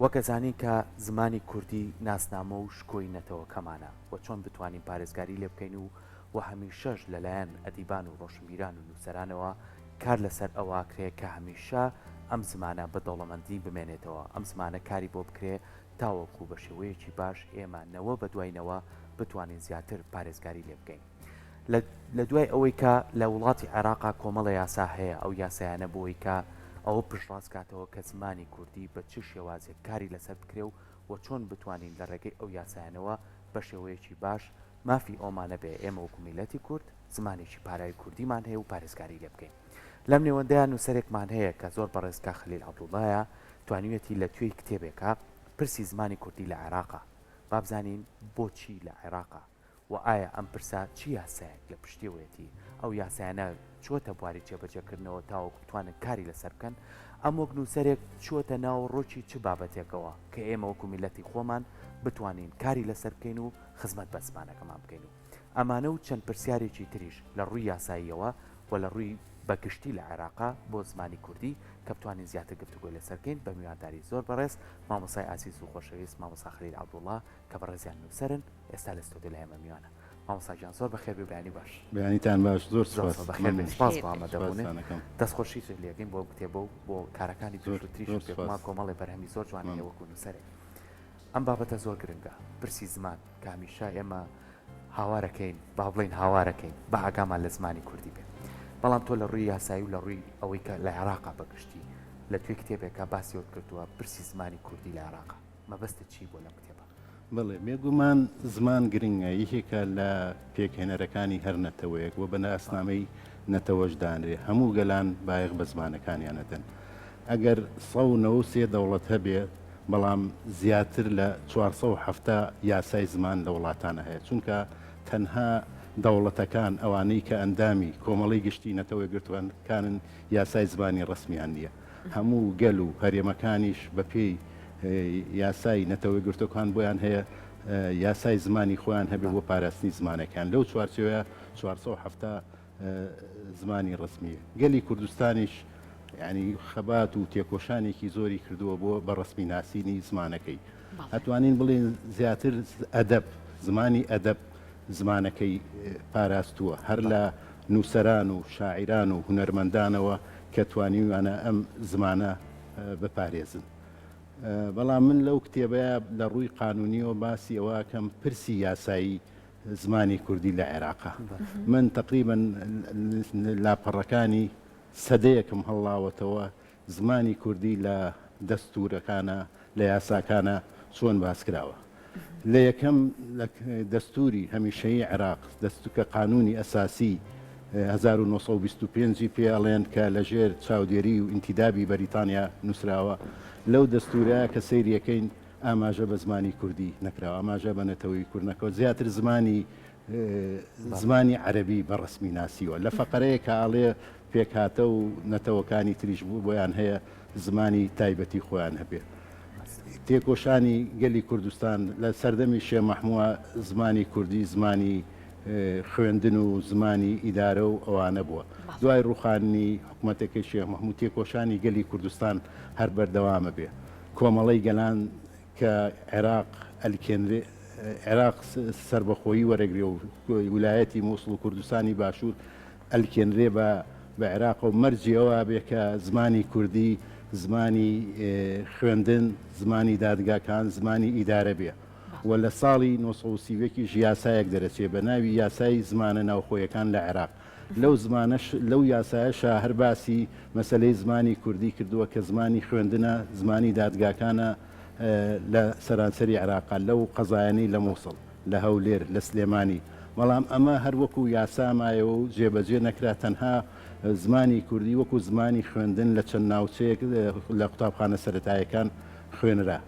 وەک ئەزانین کە زمانی کوردی ناسنامە و شکۆی نەتەوەکەمانە و چۆن بتوانین پارێزگاری لێ بکەین و و هەمیشەش لەلایەن ئەدیبان و ڕۆشنبیران و نووسەرانەوە کار لەسەر ئەوە ئەکرێ کە هەمیشە ئەم زمانە بە دەوڵەمەندی بمێنێتەوە، ئەم زمانە کاری بۆ بکرێ تاوەکو بە شێوەیەکی باش ئێمە نەوە بە دوای نەوە بتوانین زیاتر پارێزگاری لێ بکەین. لە لە دوای ئەوەی کە لە وڵاتی عێراقا کۆمەڵە یاسا هەیە ئەو یاسایانە بۆی کە ئەوە پشتڕاست کاتەوە کە زمانی کوردی بە چ شێوازێک کاری لەسەر بکرێ و و چۆن بتوانین لە ڕێگەی ئەو یاسایانەوە بە شێوەیەکی باش مافی ئەومانە بێ ئێمە وەکو میللەتی کورد زمانێکی پاراوی کوردیمان هەیە و پارێزگاری لێ بکەین. لەم نێوەندەیا نووسەرێکمان هەیە کە زۆر بەڕێز کاک خەلیل عەبدوڵڵایە توانیویەتی لە توێی کتێبێکا پرسی زمانی کوردی لە عێراقا با بزانین بۆچی لە عێراقا و ئایا ئەم پرسە چ یاسایەک لە پشتیەوەیەتی ئەو یاسایانە چووەتە بواری جێبەجێکردنەوە تاوەکو بتوانن کاری لەسەر بکەن ئەم وەک نووسەرێک چووەتە ناوەڕۆکی چ بابەتێکەوە کە ئێمە وەکو میللەتی خۆمان بتوانین کاری لەسەر بکەین و خزمەت بە زمانەکەمان بکەین و ئەمانە و چەند پرسیارێکی تریش لە ڕووی یاساییەوە و لە ڕووی بە گشتی لە عێراقا بۆ زمانی کوردی کە بتوانین زیاتر گفتوگۆی لەسەر بکەین بە میوانداری زۆر بەڕێز مامۆستای ئازیز و خۆشەویست مامۆستا خەلیل عەبدوڵا کە بەڕێزیان نووسەرن ئێستا لە ستۆدیۆ لای ئێمە میوانە. مامۆستا گیان زۆر بەخێر بێی بەیانی باش. بەیانیتان باش زۆر زۆر سپاس بەخێر بێی سپاس بۆ ئامادەبوونت دەستخۆشیت لێ ئەکەین بۆ ئەم کتێبە و بۆ کارەکانی پێشووتریش بێگومان کۆمەڵێ بەرهەمی زۆر جوان هەیە وەکوو نووسەرێک. ئەم بابەتە زۆر گرنگە پرسی زمان کە هەمیشە ئێمە هاوارەکەین با بڵێین هاوارەکەین با ئاگامان لە زمانی کوردی بێ بەڵام تۆ لە ڕووی یاسایی و لە ڕووی ئەوەی کە لە عێراقا بەگشتی لە توێی کتێبێکا باسی ئەوت کردووە پرسی زمانی کوردی لە عێراقا مەبەستت چی بووە لەم کتێبە؟ بەڵێ بێگومان زمان گرنگە یەکێکە لە پێکهێنەرەکانی هەر نەتەوەیەک و بە ناسنامەی نەتەوەش دانرێ هەموو گەلان بایەخ بە زمانەکانیان ئەدەن ئەگەر 193 دەوڵەت هەبێ بەڵام زیاتر لە 470 یاسای زمان لە وڵاتانە هەیە چونکە تەنها دەوڵەتەکان ئەوانەی کە ئەندامی کۆمەڵەی گشتی نەتەوە یەکگرتووەکانن یاسای زمانی ڕەسمیان نییە هەموو گەل و هەرێمەکانیش بەپێی یاسای نەتەوە یەکگرتووەکان بۆیان هەیە یاسای زمانی خۆیان هەبێ بۆ پاراستنی زمانەکەیان لەو چوارچێوەیە 470 زمانی ڕەسمییە. گەلی کوردستانیش یانی خەبات و تێکۆشانێکی زۆری کردووە بۆ بە ڕەسمی ناسینی زمانەکەی. ئەتوانین بڵێین زیاتر ئەدەب، زمانی ئەدەب زمانەکەی پاراستووە. هەر لە نووسەران و شاعیران و هونەرمەندانەوە کە توانیویانە ئەم زمانە بپارێزن. بەڵام من لەو کتێبەیا لە ڕووی قانوونییەوە باسی ئەوە ئەکەم پرسی یاسایی زمانی کوردی لە عێراقا. من تەقریبەن لاپەڕەکانی سەدەیەکم هەڵڵاوەتەوە زمانی کوردی لە دەستوورەکانا، لە یاساکانا چۆن باس کراوە. لە یەکەم دەستووری هەمیشەیی عێراق، کە قانوونی ئەساسی 1925 ی پێ ئەڵێن کە لە ژێر چاودێری و ئینتیدابی بەریتانیا نووسراوە، لەو دەستوورە کە سەیری ئەکەین ئاماژە بە زمانی کوردی نەکراوە، ئاماژە بە نەتەوەی کورد نەکراوە، زیاتر زمانی زمانی عەرەبی بە ڕەسمی ناسیوە. لە فەقەرەیەکا ئەڵێ پێکهاتە و نەتەوەکانی تریش بۆیان هەیە زمانی تایبەتی خۆیان هەبێ. تێکۆشانی گەلی کوردستان لە سەردەمی شێ مەحمووە زمانی کوردی زمانی خوێندن و زمانی ئیدارە و ئەوانە بووە. دوای ڕووخاننی حکومەتەکەی شێخ مەحموود تێکۆشانی گەلی کوردستان هەر بەردەوامە بێ. کۆمەڵەی گەلان کە عێراق ئەلکێنرێ عێراق سەربەخۆیی وەرەگرێ و ولایەتی مووسڵ و کوردستانی باشوور ئەلکێنرێ بە بە عێراق و مەرجی ئەوە بێ کە زمانی کوردی زمانی خوێندن زمانی دادگاکان زمانی ئیدارە بێ و لە ساڵی 1930 یش یاسایەک دەرەچێ بە ناوی یاسای زمانە ناوخۆیەکان لە عێراق لەو زمانەش لەو یاسایەشا هەر باسی مەسەلەی زمانی کوردی کردووە کە زمانی خوێندنە، زمانی دادگاکانە لە سەرانسەری عێراقا، لەو قەزایانەی لە موسڵ، لە هەولێر، لە سلێمانی. بەڵام ئەمە هەر وەکو یاسا مایەوە و جێبەجێ نەکرا، تەنها زمانی کوردی وەکو زمانی خوێندن لە چەند ناوچەیەک لە قوتابخانە سەرەتایەکان خوێنرا.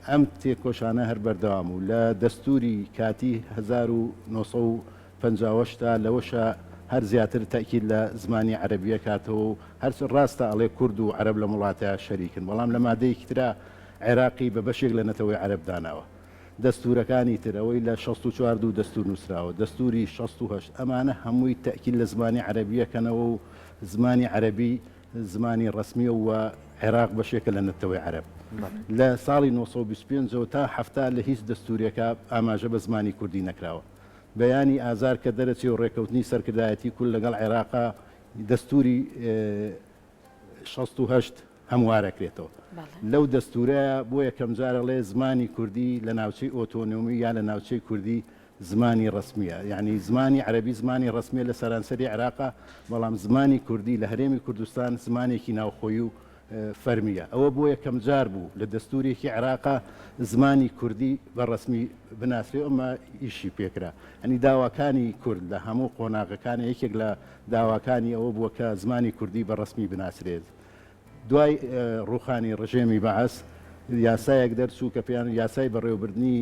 ئەم تێکۆشانە هەر بەردەوام بوو. لە دەستووری کاتی 1958 تا لەوەشا هەر زیاتر تەئکید لە زمانی عەرەبی ئەکاتەوە و هەر ڕاستە ئەڵێ کورد و عەرەب لەم وڵاتەیا شەریکن بەڵام لە مادەیەکی ترا عێراقی بە بەشێک لە نەتەوەی عەرەب داناوە. دەستوورەکانی تر ئەوەی لە 64 دوو دەستوور نووسراوە، دەستووری 68 ئەمانە هەمووی تەئکید لە زمانی عەرەبی ئەکەنەوە و زمانی عەرەبی زمانی ڕەسمیە و. عێراق بەشێکە لە نەتەوەی عەرەب. لە ساڵی 925 ەوە تا 70 لە هیچ دەستوورێکا ئاماژە بە زمانی کوردی نەکراوە. بەیانی ئازار کە دەرەچێ و ڕێکەوتنی سەرکردایەتی کورد لەگەڵ عێراقا دەستووری 68 هەموارەکرێتەوە. لەو دەستوورە بۆ یەکەمجار ئەڵێ زمانی کوردی لە ناوچەی ئۆتۆنۆمی یا لە ناوچەی کوردی زمانی ڕەسمییە. یانی زمانی عەرەبی زمانی ڕەسمییە لە سەرانسەری عێراقا، بەڵام زمانی کوردی لە هەرێمی کوردستان زمانێکی ناوخۆیی و فەرمییە. ئەوە بۆ یەکەمجار بوو لە دەستوورێکی عێراقا زمانی کوردی بە ڕەسمی بناسرێ و ئەمە ئیشی پێکرا. یانی داواکانی کورد لە هەموو قۆناغەکان یەکێک لە داواکانی ئەوە بووە کە زمانی کوردی بە ڕەسمی بناسرێت. دوای ڕووخانی ڕژێمی بەعس، یاسایەک دەرچوو کە پێیان یاسای بەڕێوەبردنی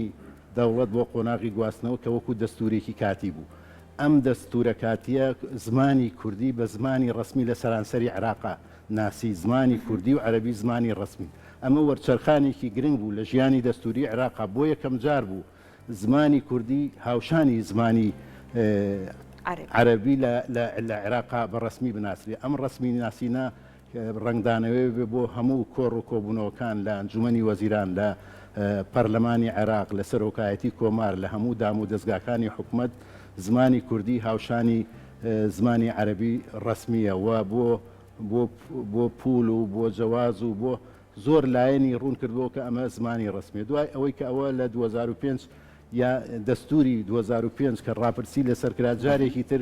دەوڵەت بۆ قۆناغی گواستنەوە کە وەکوو دەستوورێکی کاتی بوو. ئەم دەستوورە کاتییە زمانی کوردی بە زمانی ڕەسمی لە سەرانسەری عێراقا ناسی، زمانی کوردی و عەرەبی زمانی ڕەسمین. ئەمە وەرچەرخانێکی گرنگ بوو لە ژیانی دەستووریی عێراقا، بۆ یەکەمجار بوو زمانی کوردی هاوشانی زمانی عەرەبی لە عێراقا بە ڕەسمی بناسرێ. ئەم ڕەسمی ناسینە ڕەنگدانەوەی بێ بۆ هەموو کۆڕ و کۆبوونەوەکان لە ئەنجومەنی وەزیران، لە پەرلەمانی عێراق، لە سەرۆکایەتی کۆمار، لە هەموو دام و دەزگاکانی حکومەت زمانی کوردی هاوشانی زمانی عەرەبی ڕەسمییە و بۆ بۆ پوول و بۆ جەواز و بۆ زۆر لایەنی ڕوون کردبۆوە کە ئەمە زمانی ڕەسمیە. دوای ئەوەی کە ئەوە لە 2005 یا دەستووری 2005 کە ڕاپرسی لەسەر کرا جارێکی تر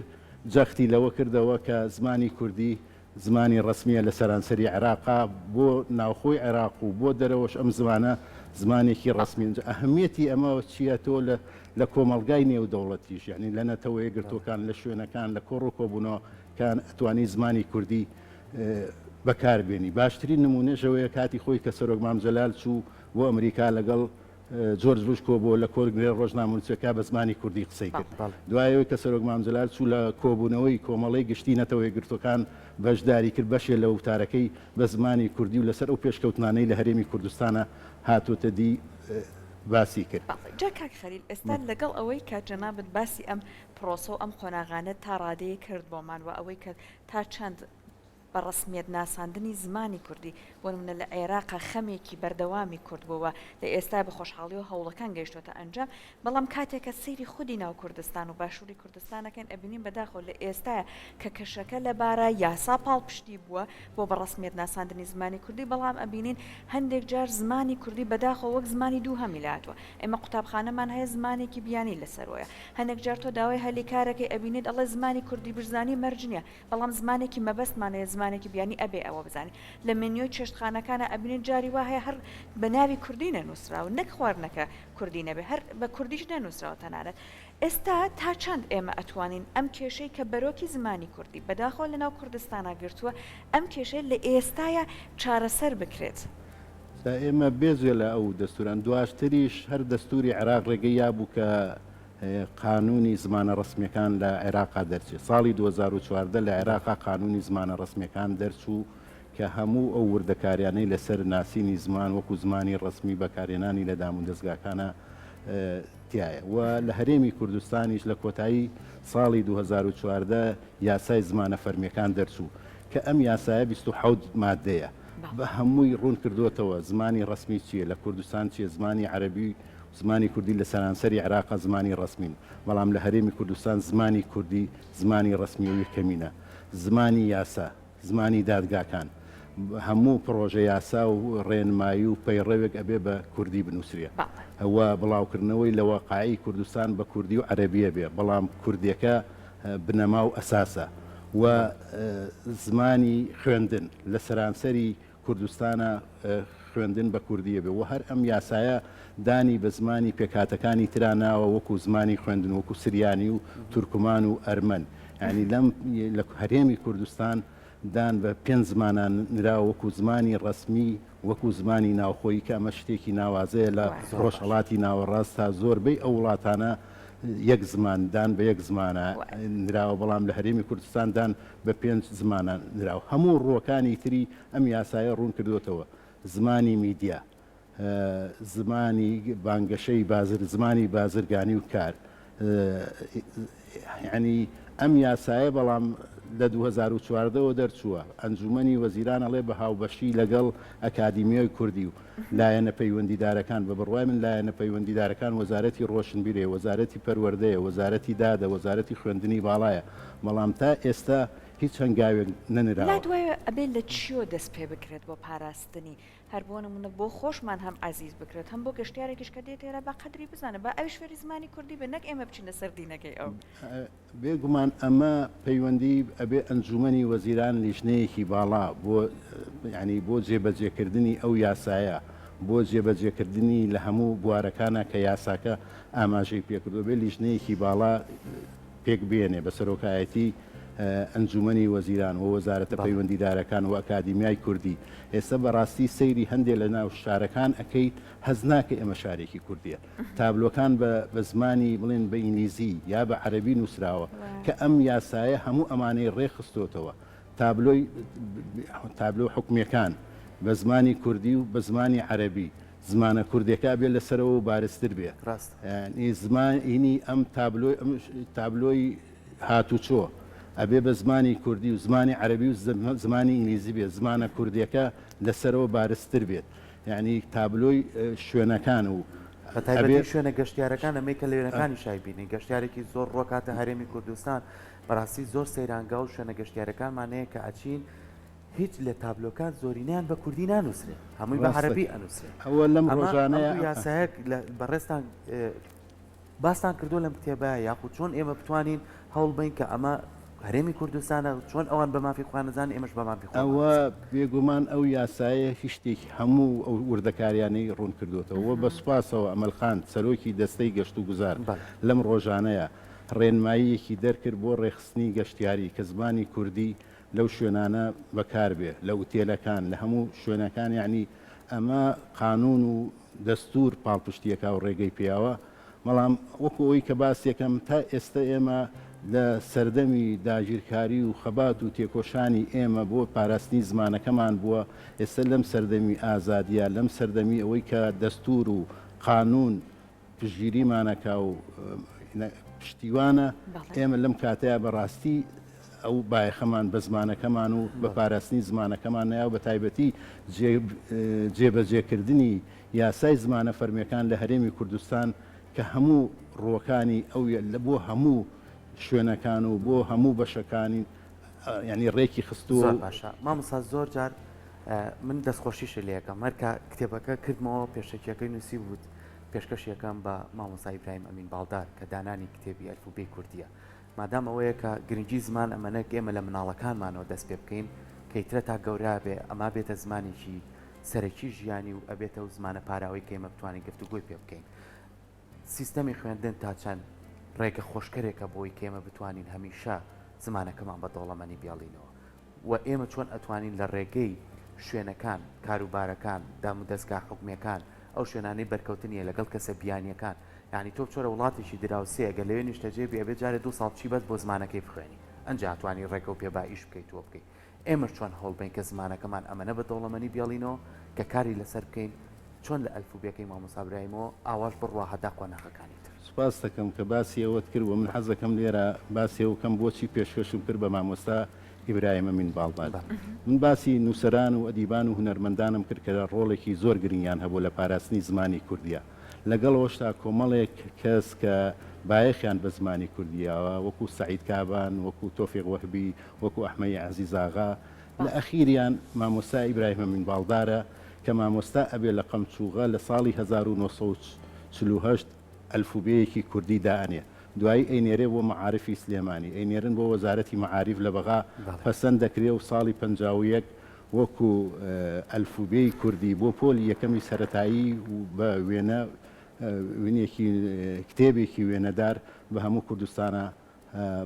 جەختی لەوە کردەوە کە زمانی کوردی زمانی ڕەسمیە لە سەرانسەری عێراقا بۆ ناوخۆی عێراق و بۆ دەرەوەش ئەم زمانە زمانێکی ڕەسمیە. ئینجا ئەهمیەتی ئەمە چیە تۆ لە لە کۆمەڵگای نێودەوڵەتیش یانی لە نەتەوە یەکگرتووەکان لە شوێنەکان لە کۆڕ و کۆبوونەوەکان ئەتوانی زمانی کوردی بەکار بێنی. باشترین نموونەش ئەوەیە کاتی خۆی کە سەرۆک مام جەلال چوو بۆ ئەمریکا لەگەڵ جۆرج بوش کۆبووە لە کۆنگرەی ڕۆژنامەنووسەکە بە زمانی کوردی قسەی کرد. دوای ئەوەی کە سەرۆک مام جەلال چوو لە کۆبوونەوەی کۆمەڵەی گشتی نەتەوە یەکگرتووەکان بەشداری کرد بەشێ لە وتارەکەی بە زمانی کوردی و لەسەر ئەو پێشکەوتنانەی لە هەرێمی کوردستانا هاتۆتە دی باسی کرد. جا کاک خەلیل ئێستا لەگەڵ ئەوەی کە جەنابت باسی ئەم پرۆسە و ئەم قۆناغانەت تا ڕادەیەک کرد بۆمان و ئەوەی کە تا چەند بە ڕەسمیەت ناساندنی زمانی کوردی، بۆ نموونە لە عێراقا خەمێکی بەردەوامی کورد بووە و لە ئێستا بە خۆشحاڵیەوە هەوڵەکان گەیشتۆتە ئەنجام، بەڵام کاتێک کە سەیری خودی ناو کوردستان و باشووری کوردستان ئەکەین ئەبینین بەداخەوە لە ئێستایا کە کەشەکە لەبارە، یاسا پاڵپشتی بووە بۆ بە ڕەسمیەت ناساندنی زمانی کوردی، بەڵام ئەبینین هەندێک جار زمانی کوردی بەداخەوە وەک زمانی دووهەمی لێهاتووە. ئێمە قوتابخانەمان هەیە زمانێکی بیانی لەسەرۆیە، هەندێک جار تۆ داوای هەلی کارەکەی ئەبینیت ئەڵێ زمانی کوردی بشزانی مەرج نیە، بەڵام زمانێکی مەبەستمان هەیە زمانێکی بیانی ئەبێ ئەوە بزانین لە مێنیۆی چێشتخانەکانا ئەبینین جاری وا هەیە هەر بە ناوی کوردی نەنووسراوە نەک خواردنەکە کوردی نەبێ هەر بە کوردیش نەنووسراوە تەنانەت ئێستا تا چەند ئێمە ئەتوانین ئەم کێشەی کە بەرۆکی زمانی کوردی بەداخەوە لەناو کوردستانا گرتووە ئەم کێشەیە لە ئێستایا چارەسەر بکرێت؟ جا ئێمە بێجگە لە ئەو دەستووران دواشتریش هەر دەستووری عێراق ڕێگەی یابوو کە قانوونی زمانە ڕەسمییەکان لە عێراقا دەرچێ. ساڵی 2014 لە عێراقا قانوونی زمانە ڕەسمییەکان دەرچوو کە هەموو ئەو وردەکاریانەی لەسەر ناسینی زمان وەکوو زمانی ڕەسمی بەکارهێنانی لە دامودەزگاکانا تیایە و لە هەرێمی کوردستانیش لە کۆتایی ساڵی 2014 یاسای زمانە فەرمییەکان دەرچوو کە ئەم یاسایە 27 ماددەیە بە هەمووی ڕوون کردۆتەوە زمانی ڕەسمی چییە لە کوردستان چییە زمانی عەرەبی زمانی کوردی لە سەرانسەری عێراقا زمانی ڕەسمین، بەڵام لە هەرێمی کوردستان زمانی کوردی زمانی ڕەسمی و یەکەمینە. زمانی یاسا، زمانی دادگاکان، هەموو پڕۆژە یاسا و ڕێنمایی و پەیڕەوێک ئەبێ بە کوردی بنووسرێ و بڵاوکردنەوەی لە وەقایعی کوردستان بە کوردی و عەرەبی ئەبێ، بەڵام کوردیەکە بنەما و ئەساسە و زمانی خوێندن لە سەرانسەری کوردستانە خوێندن بە کوردیە بێ و هەر ئەم یاسایە دانی بە زمانی پێکهاتەکانی ترا ناوە وەکو زمانی خوێندن وەکو سریانی و تورکمان و ئەرمەن یانی لەم لە هەرێمی کوردستان دان بە پێنج زمانا نراوە وەکو زمانی ڕەسمی وەکو زمانی ناوخۆیی کە ئەمە شتێکی ناوازەیە لە ڕۆژهەڵاتی ناوەڕاست تا زۆربەی ئەو وڵاتانە یەک زمان دان بە یەک زمانە نراوە بەڵام لە هەرێمی کوردستان دان بە پێنج زمانە نراوە. هەموو ڕووەکانی تری ئەم یاسایە ڕوون کردۆتەوە، زمانی میدیا، زمانی بانگەشەی بازر، زمانی بازرگانی و کار، یانی. ئەم یاسایە بەڵام لە 2014 وە دەرچووە، ئەنجوومەنی وەزیران ئەڵێ بە هاوبەشی لەگەڵ ئەکادیمیای کوردی و لایەنە پەیوەندیدارەکان، بە بڕوای من لایەنە پەیوەندیدارەکان وەزارەتی ڕۆشنبیرەیە، وەزارەتی پەروەردەیە، وەزارەتی دادە، وەزارەتی خوێندنی باڵایە، بەڵام تا ئێستا هیچ هەنگاوێک نەنراوە. لات وایە ئەبێ لە چیۆ دەست پێ بکرێت بۆ پاراستنی هەر بۆ نموونە بۆ خۆشمان هەم عەزیز بکرێت هەم بۆ گەشتیارێکیش کە دێتە ئێرە با قەدری بزانێت با ئەویش فێری زمانی کوردی بێت نەک ئێمە بچینە سەر دینەکەی ئەو. بێ گومان ئەمە پەیوەندی ئەبێ ئەنجومەنی وەزیران لیژنەیەکی باڵا بۆ یانی بۆ جێبەجێکردنی ئەو یاسایە بۆ جێبەجێکردنی لە هەموو بوارەکانا کە یاساکە ئاماژەی پێکردوە بێ لیژنەیەکی باڵا پێک بێنێ بە سەرۆکایەتی ئەنجومەنی وەزیران و وەزارەتە پەیوەندیدارەکان و ئەکادیمیای کوردی ئێستا بەڕاستی سەیری هەندێ لە ناو شارەکان ئەکەیت هەست ناکەی ئەمە شارێکی کوردیە تابلۆکان بە بە زمانی بڵێن بە ئینگلیزی یا بە عەرەبی نووسراوە کە ئەم یاسایە هەموو ئەمانەی ڕێکخستۆتەوە تابلۆی تابلۆ حکومیەکان بە زمانی کوردی و بە زمانی عەرەبی زمانە کوردیەکە ئەبێ لە سەرەوە و بارزتر بێ ڕاستە. یانی زمانی ئەم تابلۆی ئەم تابلۆی هاتوچۆ ئەبێ بە زمانی کوردی و زمانی عەرەبی و زمانی ئینگلیزی بێت زمانە کوردیەکە لە سەرەوە بارزتر بێت یانی تابلۆی شوێنەکان و بە تایبەتی شوێنە گەشتیارەکان ئەمەی کە لە وێنەکانی شای بینین گەشتیارێکی زۆر ڕۆکاتە هەرێمی کوردستان بەڕاستی زۆر سەیرانگا و شوێنە گەشتیارەکانمان هەیە کە ئەچین هیچ لە تابلۆکان زۆرینەیان بە کوردی نانووسرێن هەمووی بە عەرەبی ئەنووسرێن ئەوە لەم ڕۆژانەیە یاسایەک بەڕێزتان باستان کردووە لەم کتێبە یاخود چۆن ئێمە بتوانین هەوڵ بین کە ئەمە هەرێمی کوردستانە چۆن ئەوان بە مافی خۆیان نەزانن ئێمەش بە مافی خۆمان ئەوە بێگومان ئەو یاسایە هیچ شتێکی هەموو ئەو وردەکاریانەی ڕوون کردووەتەوە و بە سوپاسەوە ئەمەل خان سەرۆکی دەستەی گەشتوگوزار لەم ڕۆژانەیە ڕێنماییەکی دەرکرد بۆ ڕێکخستنی گەشتیاری کە زمانی کوردی لەو شوێنانە بەکار بێ لە ئوتێلەکان لە هەموو شوێنەکان یەعنی ئەمە قانوون و دەستوور پاڵپشتیەکا و ڕێگەی پێیاوە، بەڵام وەکو ئەوەی کە باسیەکەم تا ئێستە ئێمە لە سەردەمی داگیرکاری و خەبات و تێکۆشانی ئێمە بۆ پاراستنی زمانەکەمان بووە، ئێستە لەم سەردەمی ئازادیە، لەم سەردەمی ئەوەی کە دەستوور و قانوون پشتگیریمانەکا و پشتیوانە، ئێمە لەم کاتەیا بە ڕاستی ئەو بایەخەمان بە زمانەکەمان و بە پاراستنی زمانەکەمان نەیا و بە تایبەتی جێبەجێکردنی یاسای زمانە فەرمییەکان لە هەرێمی کوردستان کە هەموو ڕووەکانی ئەو بۆ هەموو شوێنەکان و بۆ هەموو بەشەکانی یانی ڕێکی خستووە زۆر باشە مامۆستا زۆر جار من دەستخۆشیشت لێ ئەکەم هەر کە کتێبەکە کردمەوە پێشەکیەکەی نووسیبووت پێشکەشی ئەکەم بە مامۆستا ئیبراهیم ئەمین باڵدار کە دانانی کتێبی ئەلفوبێی کوردیە مادام ئەوەیە کە گرنگی زمان ئەمەنە ئێمە لە مناڵەکانمانەوە دەست پێ بکەین کە ئیترە تا گەورە بێ ئەما بێتە زمانێکی سەرەکی ژیانی و ئەبێتە و زمانە پاراوەی کە ئێمە بتوانین گفتوگۆی پێ بکەین سیستەمی خوێندن تا چەند ڕێگە خۆشکەرێکە بۆی کە ئێمە بتوانین هەمیشە زمانەکەمان بە دەوڵەمەنی بێڵینەوە و ئێمە چۆن ئەتوانین لە ڕێگەی شوێنەکان، کاروبارەکان، دامودەزگا حکومیەکان، ئەو شوێنانەی بەرکەوتنیە لەگەڵ کەسە بیانیەکان، یانی تۆ بچۆرە وڵاتێکی دراوسێ گەر لەوێ نیشتەجێ بی ئەبێ جارێ دوو ساڵ بچی بەس بۆ زمانەکەی بخوێنی ئەنجا ئەتوانی ڕێگەو پێ با ئیش بکەیت و بکەی ئێمەش چۆن هەوڵ بەین کە زمانەکەمان ئەمەنە بە دەوڵەمەنی بێڵینەوە کە کاری لەسەر بکەین چۆن لە ئەلفوبێکەی مامۆستا برایمەوە ئاواش بڕوا هەتا قۆناخەکانی تر. سوپاست دەکەم کە باسی ئەوەت کرد و من حەز دەکەم لێرە باسی ئەوە بکەم بۆچی پێشکەشم کرد بە مامۆستا ئیبراهیم ئەمین باڵدار. من باسی نووسەران و ئەدیبان و هونەرمەندانم کرد کە ڕۆڵێکی زۆر گرنگیان هەبوو لە پاراستنی زمانی کوردییە. لەگەڵ ئەوەشدا کۆمەڵێک کەس کە بایەخیان بە زمانی کوردی یاوە وەکوو سەعید کابان، وەکوو تۆفیق وەهبی، وەکوو ئەحمەی عەزیزاغا، لە ئەخیریان مامۆستا ئیبراهیم ئەمین باڵدارە کە مامۆستا ئەبێ لە قەمچووغە لە ساڵی 1948 ئەلفوبێیەکی کوردی دائەنێ دوایی ئەینێرێ بۆ مەعارفی سلێمانی ئەینێرن بۆ وەزارەتی مەعاریف لە بەغا پەسەند دەکرێ و ساڵی 51 وەکو ئەلفوبێی کوردی بۆ پۆلی یەکەمی سەرەتایی و بە وێنە وینێکی کتێبێکی وێنەدار بە هەموو کوردستانا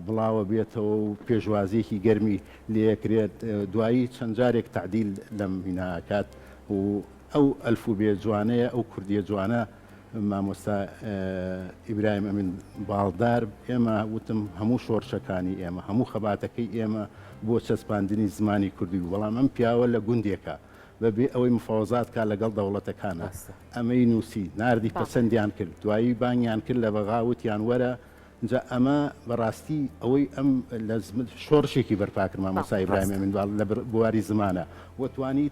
بڵاوە بێتەوە و پێشوازیەکی گەرمی لێکرێت دوایی چەند جارێک تەعدیل لەم هینا ئەکات و ئەو ئەلفوبێ جوانەیە ئەو کوردیە جوانە مامۆستا ئیبراهیم ئەمین باڵدار ئێمە وتم هەموو شۆرشەکانی ئێمە هەموو خەباتەکەی ئێمە بۆ چەسپاندنی زمانی کوردی بوو بەڵام ئەم پیاوە لە گوندێکە بەبێ ئەوەی مفاوەزات کا لەگەڵ دەوڵەتەکانە ئەمەی نووسی ناردی پەسەندیان کرد دوایی بانگیان کرد لە بەغا وتیان وەرە. ئینجا ئەمە بەڕاستی ئەوەی ئەم لە شۆڕشێکی بەرپا کرد مامۆستا ئیبراهیم ئەمین باڵ لە بواری زمانە و توانی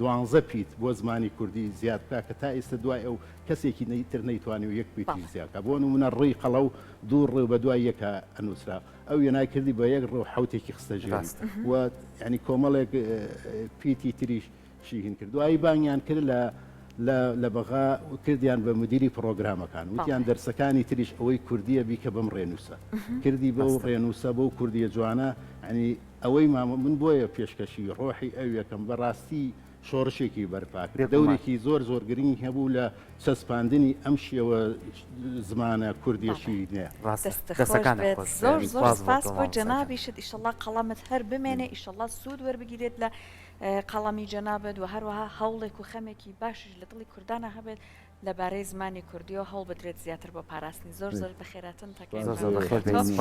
دوانزە پیت بۆ زمانی کوردی زیاد بکا کە تا ئێستا دوای ئەو کەسێکی تر نەیتوانی و یەک پیتیش زیاد بکا بۆ نمونە ڕی قەڵەو دوو ڕ بە دوای یەکا ئەنووسرا ئەو وێنای کردی بە یەک ڕ و حەوتێکی خستە ژێری و یانی کۆمەڵێک پیتی تریش شی هین کرد دوایی بانگیان کرد لە لە لە بەغا کردیان بە مدیری پڕۆگرامەکان وتیان دەرسەکانی تریش ئەوەی کوردیە بیکە بەم ڕێنووسە کردی بەو ڕێنووسە بەو کوردیە جوانە ینی ئەوەی مامە من بۆیە پێشکەشی ڕۆحی ئەویەکەم بەڕاستی شۆڕشێکی بەرپا کرد دەورێکی زۆر زۆر گرنگی هەبوو لە چەسپاندنی ئەم شێوە زمانە کوردیە شیرینەیە. دەستت خۆش بێت زۆر زۆر سپاس بۆ جەنابیشت ئیشەڵا قەڵەمت هەر بمێنێ ئیشەڵا سوود وەربگیرێت لە قەڵەمی جەنابت و هەروەها هەوڵێک و خەمێکی باشیش لە دڵی کوردانە هەبێت لەبارەی زمانی کوردیەوە هەوڵ بدرێت زیاتر بۆ پاراستنی زۆر زۆر بەخێراتن تەکەین. زۆر زۆر بەخێر بێی سپاس.